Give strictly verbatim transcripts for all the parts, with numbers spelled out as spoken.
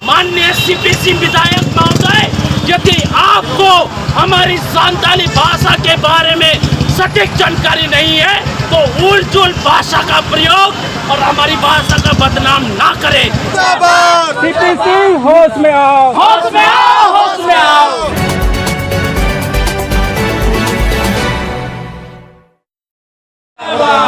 माननीय सीपी सिंह विधायक महोदय, यदि आपको हमारी संताली भाषा के बारे में सटीक जानकारी नहीं है, तो उलझुल भाषा का प्रयोग और हमारी भाषा का बदनाम ना करें। सीपी सिंह, होश में आओ। होश में आओ, होश में आओ।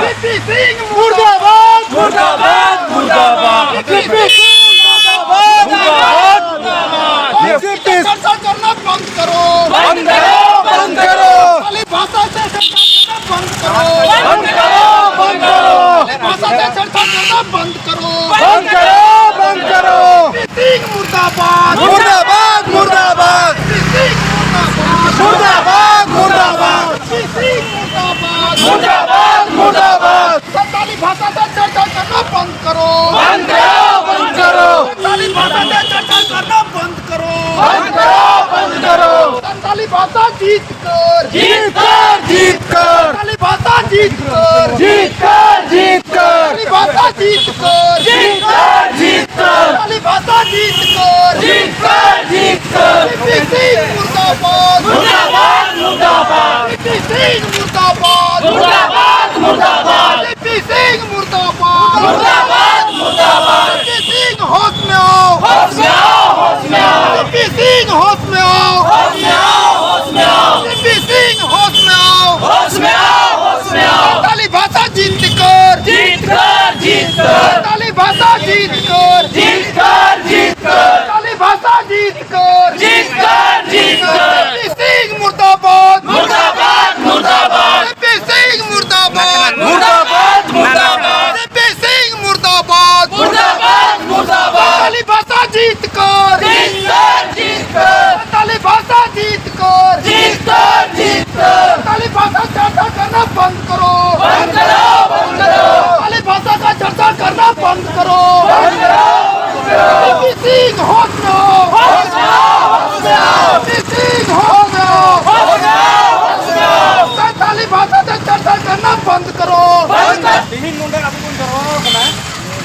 सीपी सिंह मुर्दाबाद, मुर्दाबाद, मुर्दाबाद। सीपी सिंह मुर्दाबाद, मुर्दाबाद, मुर्दाबाद। सीपी सिंह चर्चा करना बंद करो। बंद करो, बंद करो। खाली भाषा से चर्चा करना बंद करो। बंद करो, बंद करो। खाली भाषा से चर्चा करना बंद करो। बंद करो, बंद करो। सीपी सिंह मुर्दाबाद। मुर्दाबाद, मुर्दाबाद। सीपी सिंह मुर्दाबाद। मुर्दाबाद, मुर्दाबाद। सीपी सिंह मुर्दाबाद। मुर्दाबाद, मुर्दाबाद। संताली भाषा से चर्चा करना बंद करो। बंद करो, बंद करो। संताली भाषा से चर्चा करना बंद करो। बंद करो, बंद करो। संताली भाषा जीत कर। जीत कर, जीत कर। संताली भाषा जीत कर। जीत कर, जीत कर। संताली भाषा जीत कर। जीत कर, जीत कर। संताली भाषा जीत कर। जीत कर, जीत कर। सीपी सिंह मुर्दाबाद। मुर्दाबाद, मुर्दाबाद। सीपी सिंह मुर्दाबाद। मुर्दाबाद, मुर्दाबाद। सीपी सिंह मुर्दाबाद। मुर्दाबाद, मुर्दाबाद। सीपी सिंह होश में आओ। होश में आओ, होश में आओ। सीपी सिंह होश में आओ। होश में आओ, होश में आओ। सीपी सिंह होश में आओ। होश में आओ, होश में आओ। संताली भाषा जीत कर। जीत कर, जीत कर। संताली भाषा जीत कर। जीत कर, जीत कर। संताली भाषा जीत कर। जीत कर, जीत कर। सीपी सिंह मुर्दाबाद। मुर्दाबाद, मुर्दाबाद। सीपी सिंह मुर्दाबाद। मुर्दाबाद, मुर्दाबाद। सीपी सिंह मुर्दाबाद। मुर्दाबाद, मुर्दाबाद। संताली भाषा जीत कर। जीत कर, जीत कर। संताली भाषा जीत कर। जीत कर, जीत कर। संताली भाषा चर्चा करना बंद करो। बंद करो, बंद करो। संताली भाषा का चर्चा करना बंद करो। बंद करो, बंद करो। सीपी सिंह होश में आओ। होश में आओ, होश में आओ। सीपी सिंह होश में आओ। होश में आओ, होश में आओ। संताली भाषा से चर्चा करना बंद करो। बंद कर। ᱛᱮᱦᱮᱧ ᱱᱚᱰᱮ ᱟᱵᱚ ᱵᱚᱱ ᱡᱟᱨᱣᱟ ᱟᱠᱟᱱᱟ,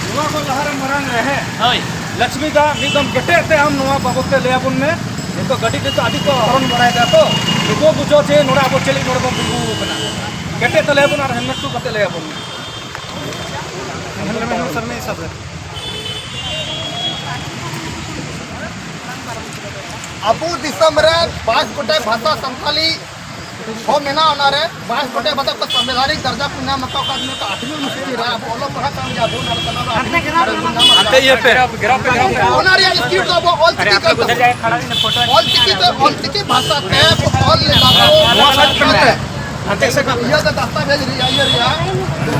ᱱᱚᱣᱟ ᱠᱚ ᱡᱟᱦᱟᱸ ᱨᱮ ᱢᱟᱨᱟᱝ ᱨᱮᱦᱮᱫ, ᱦᱳᱭ᱾ ᱞᱚᱠᱥᱢᱤ ᱫᱟ, ᱢᱤᱫ ᱫᱚᱢ ᱠᱮᱴᱮᱡ ᱛᱮ ᱟᱢ ᱱᱚᱣᱟ ᱵᱟᱵᱚᱫ ᱛᱮ ᱞᱟᱹᱭ ᱟᱵᱚᱱ ᱢᱮ᱾ ᱱᱤᱛᱚᱜ ᱜᱟᱹᱰᱤ ᱛᱮ ᱛᱚ ᱟᱹᱰᱤ ᱠᱚ ᱦᱚᱨᱚᱱ ᱵᱟᱲᱟᱭᱮᱫᱟ ᱛᱚ, ᱱᱩᱠᱩ ᱵᱩᱡᱷᱟᱹᱣ ᱪᱮ ᱱᱚᱰᱮ ᱟᱵᱚ ᱪᱮᱫ ᱞᱟᱹᱜᱤᱫ ᱱᱚᱰᱮ ᱵᱚᱱ ᱛᱤᱸᱜᱩ ᱟᱠᱟᱱᱟ᱾ ᱠᱮᱴᱮᱡ ᱛᱮ ᱞᱟᱹᱭ ᱟᱵᱚᱱ ᱟᱨ helmet ᱠᱚ ᱠᱟᱛᱮ ᱞᱟᱹᱭ ᱟᱵᱚᱱ ᱢᱮ᱾ ᱟᱵᱚ ᱫᱤᱥᱚᱢ ᱨᱮ ᱵᱟᱭᱤᱥ ᱜᱚᱴᱮᱡ ᱵᱷᱟᱥᱟ ᱥᱟᱱᱛᱟᱞᱤ ᱦᱚᱸ ᱢᱮᱱᱟᱜᱼᱟ᱾ ᱚᱱᱟᱨᱮ ᱵᱟᱭᱤᱥ ᱜᱚᱴᱮᱡ ᱵᱷᱟᱥᱟ ᱠᱚ ᱥᱟᱝᱵᱤᱫᱷᱟᱱᱤᱠ ᱫᱟᱨᱡᱟ ᱠᱚ ᱧᱟᱢ ᱟᱠᱟᱫ ᱚᱠᱟ ᱫᱤᱱ ᱠᱚ ᱟᱴᱷᱣᱤ ᱚᱱᱩᱥᱩᱪᱤ ᱨᱮ ᱟᱵᱚ ᱚᱞᱚᱜ ᱯᱟᱲᱦᱟᱜ ᱠᱟᱱ ᱜᱮᱭᱟ ᱵᱚᱱ᱾ ᱟᱨ ᱥᱟᱱᱟᱢ ᱦᱟᱱᱛᱮ ᱤᱭᱟᱹ ᱯᱮ᱾ ᱚᱱᱟ ᱨᱮᱭᱟᱜ script ᱫᱚ ᱟᱵᱚ ᱚᱞ ᱪᱤᱠᱤ ᱠᱟᱱ ᱛᱟᱵᱚᱱᱟ᱾ ᱚᱞ ᱪᱤᱠᱤ ᱛᱮ, ᱚᱞ ᱪᱤᱠᱤ ᱵᱷᱟᱥᱟ ᱛᱮ ᱚᱞ ᱞᱮᱫᱟ ᱠᱚ᱾ ᱱᱚᱣᱟ side ᱯᱮ ᱱᱚᱛᱮ᱾ ᱦᱟᱱᱛᱮ ᱥᱮᱫ ᱠᱷᱚᱱ᱾ ᱤᱭᱟᱹ ᱫᱚ ᱫᱟᱥᱛᱟᱵᱮᱡᱽ ᱨᱮᱭᱟᱜ, ᱤᱭᱟᱹ ᱨᱮᱭᱟᱜ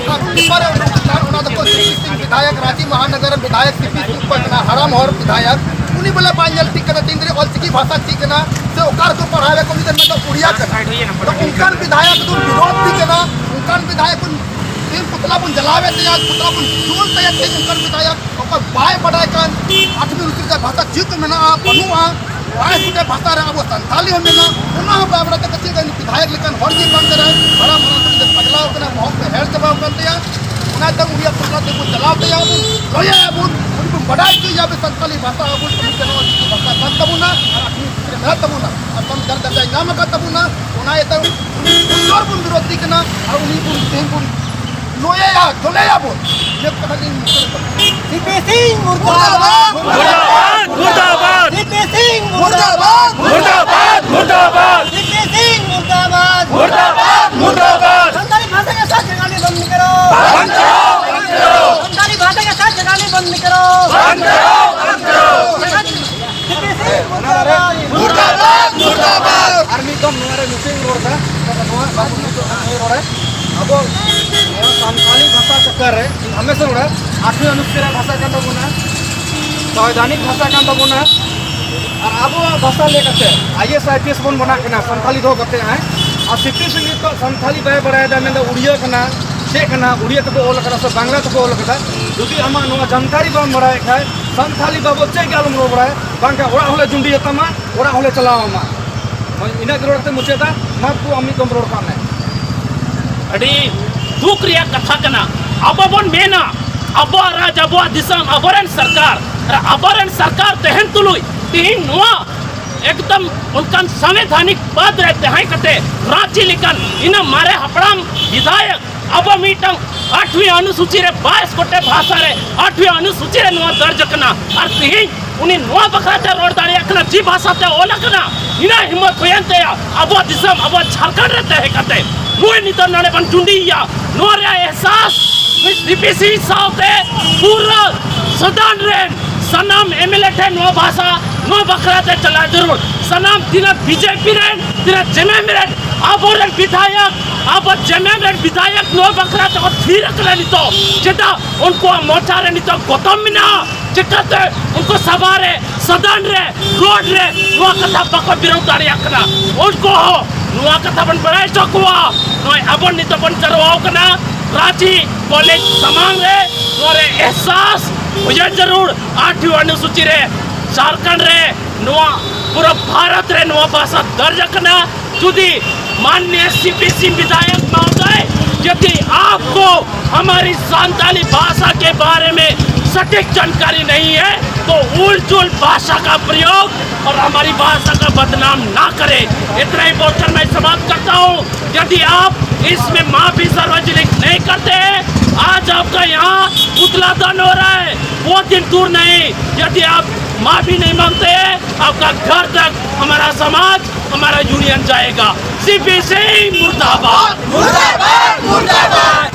ᱚᱱᱟ ᱯᱮᱯᱟᱨ ᱨᱮ ᱩᱰᱩᱠ ᱠᱟᱱ, ᱚᱱᱟ ᱫᱚᱠᱚ ᱥᱤ ᱯᱤ ᱥᱤᱝ ᱵᱤᱫᱷᱟᱭᱚᱠ, ᱨᱟᱸᱪᱤ ᱢᱚᱦᱟᱱᱚᱜᱚᱨ ᱨᱮᱱ ᱵᱤᱫᱷᱟᱭᱚᱠ ᱥᱤ ᱯᱤ ᱥᱤᱝ ᱚᱠᱚᱭ ᱠᱟᱱᱟ, ᱦᱟᱲᱟᱢ ᱦᱚᱲ ᱵᱤᱫᱷᱟᱭᱚᱠ, ᱩᱱᱤ ᱵᱚᱞᱮ ᱵᱟᱭ ᱧᱮᱞ ᱴᱷᱤᱠ ᱠᱟᱫᱟ ᱛᱤᱱ ᱨᱮ ᱚᱞ ᱪᱤᱠᱤ ᱵᱷᱟᱥᱟ ᱪᱮᱫ ᱠᱟᱱᱟ ᱥᱮ ᱚᱠᱟ ᱨᱮᱠᱚ ᱯᱟᱲᱦᱟᱣᱮᱫ ᱠᱚ, ᱩᱱᱤ ᱫᱚ ᱢᱮᱱᱫᱟ ᱩᱲᱤᱭᱟ ᱠᱟᱱᱟ᱾ ᱛᱚ ᱚᱱᱠᱟᱱ ᱵᱤᱫᱷᱟᱭᱚᱠ ᱫᱚ ᱵᱤᱨᱳᱫᱷ ᱜᱮ ᱠᱟᱱᱟ, ᱚᱱᱠᱟᱱ ᱵᱤᱫᱷᱟᱭᱚᱠ ᱠᱚ ᱛᱮᱦᱮᱧ ᱯᱩᱛᱞᱟ ᱵᱚᱱ ᱡᱟᱞᱟᱣᱮᱫ ᱛᱟᱭᱟ, ᱯᱩᱛᱞᱟ ᱵᱚᱱ ᱡᱩᱞ ᱛᱟᱭᱟ ᱛᱮᱦᱮᱧ ᱚᱱᱠᱟᱱ ᱵᱤᱫᱷᱟᱭᱚᱠ᱾ ᱚᱠᱚᱭ ᱵᱟᱭ ᱵᱟᱰᱟᱭ ᱠᱟᱱ ᱟᱴᱷᱣᱤ ᱚᱱᱩᱥᱩᱪᱤ ᱨᱮ ᱵᱷᱟᱥᱟ ᱪᱮᱫ ᱠᱚ ᱢᱮᱱᱟᱜᱼᱟ, ᱵᱟᱹᱱᱩᱜᱼᱟ, ᱵᱟᱭᱤᱥ ᱜᱚᱴᱮᱡ ᱵᱷᱟᱥᱟ ᱨᱮ ᱟᱵᱚ ᱥᱟᱱᱛᱟᱞᱤ ᱦᱚᱸ ᱢᱮᱱᱟᱜᱼᱟ, ᱚᱱᱟ ᱦᱚᱸ ᱵᱟᱭ ᱵᱟᱰᱟᱭ ᱛᱮ ᱪᱮᱫ ᱞᱮᱠᱟ ᱵᱤᱫᱷᱟᱭᱚᱠ ᱞᱮᱠᱟᱱ ᱦᱚᱲ ᱜᱮ ᱵᱟᱝ ᱠᱟᱱᱟᱭ, ᱦᱟᱲᱟᱢ ᱦᱟᱲᱟᱢ ᱛᱮ ᱯᱟᱜᱽᱞᱟᱣ ᱠᱟᱱᱟ, ᱵᱚᱦᱚᱜ ᱠᱚ ᱦᱮᱲ ᱪᱟᱵᱟᱣ ᱠᱟᱱ ᱛᱟᱭᱟ᱾ ᱚᱱᱟ ᱛᱮ ᱩᱱᱤᱭᱟᱜ ᱯᱩᱛᱞᱟ ᱛᱮᱵᱚᱱ ᱪᱟᱞᱟᱣ ᱛᱟᱭᱟ, ᱵᱚᱱ ᱞᱚᱭᱟᱭᱟᱵᱚᱱ, ᱩᱱᱤ ᱵᱚᱱ ᱵᱟᱰᱟᱭ ᱦᱚᱪᱚᱭᱮᱭᱟ ᱡᱮ ᱥᱟᱱᱛᱟᱞᱤ ᱵᱷᱟᱥᱟ ᱟᱵᱚ ᱥᱚᱝᱵᱤᱫᱷᱟᱱ ᱚᱞ ᱪᱤᱠᱤ ᱵᱷᱟᱥᱟ ᱠᱟᱱ ᱛᱟᱵᱚᱱᱟ ᱟᱨ ᱟᱴᱷᱣᱤ ᱚᱱᱩᱥᱩᱪᱤ ᱨᱮ ᱢᱮᱱᱟᱜ ᱛᱟᱵᱚᱱᱟ ᱟᱨ ᱥᱚᱝᱵᱤᱫᱷᱟᱱ ᱫᱟᱨᱡᱟᱭ ᱧᱟᱢ ᱟᱠᱟᱫ ᱛᱟᱵᱚᱱᱟ᱾ ᱚᱱᱟ ᱤᱭᱟᱹᱛᱮ ᱩᱱᱤ ᱡᱳᱨ ᱵᱚᱱ ᱵᱤᱨᱳᱫᱷᱤ ᱠᱟᱱᱟ ᱟᱨ ᱩᱱᱤ ᱵᱚᱱ ᱛᱮᱦᱮᱧ ᱵᱚᱱ ᱞᱚᱭᱮᱭᱟ, ᱡᱚᱞᱮᱭᱟᱵᱚᱱ᱾ ᱤᱱᱟᱹ ᱠᱟᱛᱷᱟ ᱜᱤᱧ ᱢᱩᱪᱟᱹᱫ ᱠᱟᱫᱟ᱾ ᱥᱤ ᱯᱤ ᱥᱤᱝ ᱢᱩᱨᱫᱟᱵᱟᱫ! ᱢᱩᱨᱫᱟᱵᱟᱫ! ᱢᱩᱨᱫᱟᱵᱟᱫ! ᱥᱤ ᱯᱤ ᱥᱤᱝ ᱢᱩᱨᱫᱟᱵᱟᱫ! ᱢᱩᱨᱫᱟᱵᱟᱫ! ᱢᱩᱨᱫᱟᱵᱟᱫ! ᱥᱤ ᱯᱤ ᱥᱤᱝ ᱢᱩᱨᱫᱟᱵᱟᱫ! ᱢᱩᱨᱫᱟᱵᱟᱫ! ᱢᱩᱨᱫᱟᱵᱟᱫ! ᱥᱟᱱᱛᱟᱲᱤ ᱵᱷᱟᱥᱟ ᱜᱮ ᱥᱟᱪ ᱡᱟᱜᱟᱱᱤ ᱵᱚᱱᱫ ᱠᱟᱨᱳ᱾ ᱵᱟᱧᱪᱟᱣ! ᱵᱟᱧᱪᱟᱣ! ᱥᱟᱱᱛᱟᱲᱤ ᱵᱷᱟᱥᱟ ᱜᱮ ᱥᱟᱪ ᱡᱟᱜᱟᱱᱤ ᱵᱚᱱᱫ ᱠᱟᱨᱳ᱾ ᱵᱟᱧᱪᱟᱣ! ᱵᱟᱧᱪᱟᱣ! ᱥᱤ ᱯᱤ ᱥᱤᱝ ᱢᱩᱨᱫᱟᱵᱟᱫ! ᱢᱩᱨᱫᱟᱵᱟᱫ! ᱢᱩᱨᱫᱟᱵᱟᱫ! ᱟᱨ ᱢᱤᱫ ᱫᱚᱢ ᱱᱚᱣᱟ ᱨᱮ ᱢᱤᱫᱴᱮᱱ ᱨᱚᱲ ᱮᱫᱟ, ᱱᱚᱣᱟ ᱵᱟᱵᱚᱱ ᱱᱤᱛᱚᱜ ᱱᱚᱜᱼᱚᱭ ᱨᱚᱲᱟ᱾ ᱟᱵᱚ ᱱᱚᱣᱟ ᱥᱟᱱᱛᱟᱲᱤ ᱵᱷᱟᱥᱟ ᱪᱮᱛᱟᱱ ᱨᱮ ᱦᱟᱢᱮᱥᱟ ᱨᱚᱲᱟ, ᱟᱴᱷᱣᱤ ᱚᱱᱩᱥᱩᱪᱤ ᱨᱮᱭᱟᱜ ᱵᱷᱟᱥᱟ ᱠᱟᱱ ᱛᱟᱵᱚᱱᱟ, ᱥᱚᱝᱵᱤᱫᱷᱟᱱᱤᱠ ᱵᱷᱟᱥᱟ ᱠᱟᱱ ᱛᱟᱵᱚᱱᱟ᱾ ᱟᱨ ᱟᱵᱚᱣᱟᱜ ᱵᱷᱟᱥᱟ ᱞᱟᱹᱭ ᱠᱟᱛᱮ I A S, I P S ᱵᱚᱱ ᱵᱮᱱᱟᱜ ᱠᱟᱱᱟ ᱥᱟᱱᱛᱟᱲᱤ ᱫᱚᱦᱚ ᱠᱟᱛᱮ, ᱦᱮᱸ? ᱟᱨ ᱥᱤ ᱯᱤ ᱥᱤᱝ ᱱᱤᱛᱚᱜ ᱥᱟᱱᱛᱟᱲᱤ ᱵᱟᱭ ᱵᱟᱲᱟᱭᱮᱫᱟ, ᱢᱮᱱᱫᱟ ᱩᱲᱤᱭᱟ ᱠᱟᱱᱟ, ᱪᱮᱫ ᱠᱟᱱᱟ, ᱩᱲᱤᱭᱟ ᱛᱮᱠᱚ ᱚᱞ ᱟᱠᱟᱫᱟ ᱥᱮ ᱵᱟᱝᱞᱟ ᱛᱮᱠᱚ ᱚᱞ ᱟᱠᱟᱫᱟ? ᱡᱩᱫᱤ ᱟᱢᱟᱜ ᱱᱚᱣᱟ ᱡᱟᱱᱠᱟᱨᱤ ᱵᱟᱢ ᱵᱟᱲᱟᱭ ᱠᱷᱟᱡ, ᱥᱟᱱᱛᱟᱲᱤ ᱵᱟᱵᱚᱫ ᱪᱮᱫ ᱜᱮ ᱟᱞᱚᱢ ᱨᱚᱲ ᱵᱟᱲᱟᱭᱟ, ᱵᱟᱝᱠᱷᱟᱱ ᱚᱲᱟᱜ ᱦᱚᱸᱞᱮ ᱡᱩᱸᱰᱤᱭᱟᱛᱟᱢᱟ, ᱚᱲᱟᱜ ᱦᱚᱸᱞᱮ ᱪᱟᱞᱟᱣ ᱟᱢᱟ᱾ ᱦᱳᱭ, ᱤᱱᱟᱹᱜ ᱜᱮ ᱨᱚᱲ ᱠᱟᱛᱮ ᱢᱩᱪᱟᱹᱫᱟ᱾ ᱢᱟ ᱵᱟᱹᱵᱩ, ᱟᱢ ᱢᱤᱫ ᱫᱚᱢ ᱨᱚᱲ ᱠᱟᱜ ᱢᱮ᱾ ᱟᱹᱰᱤ ᱫᱩᱠ ᱨᱮᱭᱟᱜ ᱠᱟᱛᱷᱟ ᱠᱟᱱᱟ᱾ ᱟᱵᱚ ᱵᱚᱱ ᱢᱮᱱᱟ, ᱟᱵᱚᱣᱟᱜ ᱨᱟᱡᱽ, ᱟᱵᱚᱣᱟᱜ ᱫᱤᱥᱚᱢ, ᱟᱵᱚᱨᱮᱱ ᱥᱚᱨᱠᱟᱨ, ᱟᱨ ᱟᱵᱚᱨᱮᱱ ᱥᱚᱨᱠᱟᱨ ᱛᱟᱦᱮᱱ ᱛᱩᱞᱩᱡ ᱛᱮᱦᱮᱧ ᱱᱚᱣᱟ ᱮᱠᱫᱚᱢ ᱚᱱᱠᱟᱱ ᱥᱟᱝᱵᱤᱫᱷᱟᱱᱤᱠ ᱯᱚᱫ ᱨᱮ ᱛᱟᱦᱮᱸ ᱠᱟᱛᱮ ᱨᱟᱸᱪᱤ ᱞᱮᱠᱟᱱ ᱤᱱᱟᱹ ᱢᱟᱨᱮ ᱦᱟᱯᱲᱟᱢ ᱵᱤᱫᱷᱟᱭᱚᱠ ᱟᱵᱚ ᱢᱤᱫᱴᱟᱝ ᱟᱴᱷᱣᱤ ᱚᱱᱩᱥᱩᱪᱤ ᱨᱮ ᱵᱟᱭᱤᱥ ᱜᱚᱴᱮᱡ ᱵᱷᱟᱥᱟ ᱨᱮ ᱟᱴᱷᱣᱤ ᱚᱱᱩᱥᱩᱪᱤ ᱨᱮ ᱱᱚᱣᱟ ᱫᱚᱨᱡᱽ ᱟᱠᱟᱱᱟ, ᱟᱨ ᱛᱮᱦᱮᱧ ᱩᱱᱤ ᱱᱚᱣᱟ ᱵᱟᱠᱷᱨᱟ ᱛᱮ ᱨᱚᱲ ᱫᱟᱲᱮᱭᱟᱜ ᱠᱟᱱᱟ, ᱡᱮ ᱵᱷᱟᱥᱟ ᱛᱮ ᱚᱞ ᱟᱠᱟᱱᱟ, ᱤᱱᱟᱹ ᱦᱤᱢᱢᱚᱛ ᱦᱩᱭᱮᱱ ᱛᱟᱭᱟ ᱟᱵᱚᱣᱟᱜ ᱫᱤᱥᱚᱢ, ᱟᱵᱚᱣᱟᱜ ᱡᱷᱟᱲᱠᱷᱚᱸᱰ ᱨᱮ ᱛᱟᱦᱮᱸ ᱠᱟᱛᱮ ᱱᱩᱭ ᱱᱤᱛᱚᱜ ᱱᱚᱰᱮ ᱵᱚᱱ ᱴᱩᱸᱰᱤᱭᱮᱭᱟ᱾ ᱱᱚᱣᱟ ᱨᱮᱭᱟᱜ ᱮᱦᱥᱟᱥ ᱱᱩᱭ ᱥᱤ ᱯᱤ ᱥᱤ ᱥᱟᱶᱛᱮ ᱯᱩᱨᱟᱹ ᱥᱚᱫᱚᱱ ᱨᱮᱱ ᱥᱟᱱᱟᱢ ᱮᱢ ᱮᱞ ᱮ ᱴᱷᱮᱱ ᱱᱚᱣᱟ ᱵᱷᱟᱥᱟ, ᱱᱚᱣᱟ ᱵᱟᱠᱷᱨᱟ ᱛᱮ ᱪᱟᱞᱟᱣ ᱡᱟᱹᱨᱩᱲ᱾ ᱥᱟᱱᱟᱢ ᱛᱤᱱᱟᱹᱜ ᱵᱤ ᱡᱮ ᱯᱤ ᱨᱮᱱ, ᱛᱤᱱᱟᱹᱜ ᱡᱮ ᱮᱢ ᱮᱢ ᱨᱮᱱ, ᱟᱵᱚᱨᱮᱱ ᱵᱤᱫᱷᱟᱭᱚᱠ, ᱟᱵᱚ ᱡᱮ ᱮᱢ ᱮᱢ ᱨᱮᱱ ᱵᱤᱫᱷᱟᱭᱚᱠ ᱱᱚᱣᱟ ᱵᱟᱠᱷᱨᱟ ᱛᱮᱠᱚ ᱛᱷᱤᱨ ᱟᱠᱟᱱᱟ ᱱᱤᱛᱚᱜ᱾ ᱪᱮᱫᱟᱜ ᱩᱱᱠᱩᱣᱟᱜ ᱢᱚᱪᱟ ᱨᱮ ᱱᱤᱛᱚᱜ ᱜᱚᱛᱚᱢ ᱢᱮᱱᱟᱜᱼᱟ? ᱪᱤᱠᱟᱹᱛᱮ ᱩᱱᱠᱩ ᱥᱟᱵᱷᱟ ᱨᱮ, ᱥᱚᱫᱚᱱ ᱨᱮ, ᱨᱳᱰ ᱨᱮ ᱱᱚᱣᱟ ᱠᱟᱛᱷᱟ ᱵᱟᱠᱚ ᱵᱤᱨᱳᱫ ᱫᱟᱲᱮᱭᱟᱜ ᱠᱟᱱᱟ? ᱩᱱᱠᱩ ᱦᱚᱸ ᱱᱚᱣᱟ ᱠᱟᱛᱷᱟ ᱵᱚᱱ ᱵᱟᱲᱟᱭ ᱦᱚᱪᱚ ᱠᱚᱣᱟ᱾ ᱱᱚᱜᱼᱚᱭ ᱟᱵᱚ ᱱᱤᱛᱚᱜ ᱵᱚᱱ ᱡᱟᱨᱣᱟ ᱟᱠᱟᱱᱟ ᱨᱟᱸᱪᱤ ᱠᱚᱞᱮᱡᱽ ᱥᱟᱢᱟᱝ ᱨᱮ, ᱱᱚᱣᱟ ᱨᱮ ᱮᱦᱥᱟᱥ ᱦᱩᱭ ᱡᱟᱹᱨᱩᱲ᱾ ᱟᱴᱷᱣᱤ ᱚᱱᱩᱥᱩᱪᱤ ᱨᱮ ᱡᱷᱟᱲᱠᱷᱚᱸᱰ ᱨᱮ, ᱱᱚᱣᱟ ᱯᱩᱨᱟᱹ ᱵᱷᱟᱨᱚᱛ ᱨᱮ ᱱᱚᱣᱟ ᱵᱷᱟᱥᱟ ᱫᱚᱨᱡᱽ ᱟᱠᱟᱱᱟ᱾ यदि माननीय सी पी सी विधायक महोदय, यदि आपको हमारी संताली भाषा के बारे में सटीक जानकारी नहीं है, तो उलझुल भाषा का प्रयोग और हमारी भाषा का बदनाम ना करें। इतना ही बोलकर मैं समाप्त करता हूँ। यदि आप इसमें माफी सार्वजनिक नहीं करते हैं, आज आपका यहाँ पुतला दहन हो रहा है, वो दिन दूर नहीं। यदि आप माफी नहीं मांगते हैं, आपका घर तक हमारा समाज, हमारा यूनियन जाएगा। सी पी सी मुर्दाबाद। मुर्दाबाद, मुर्दाबाद।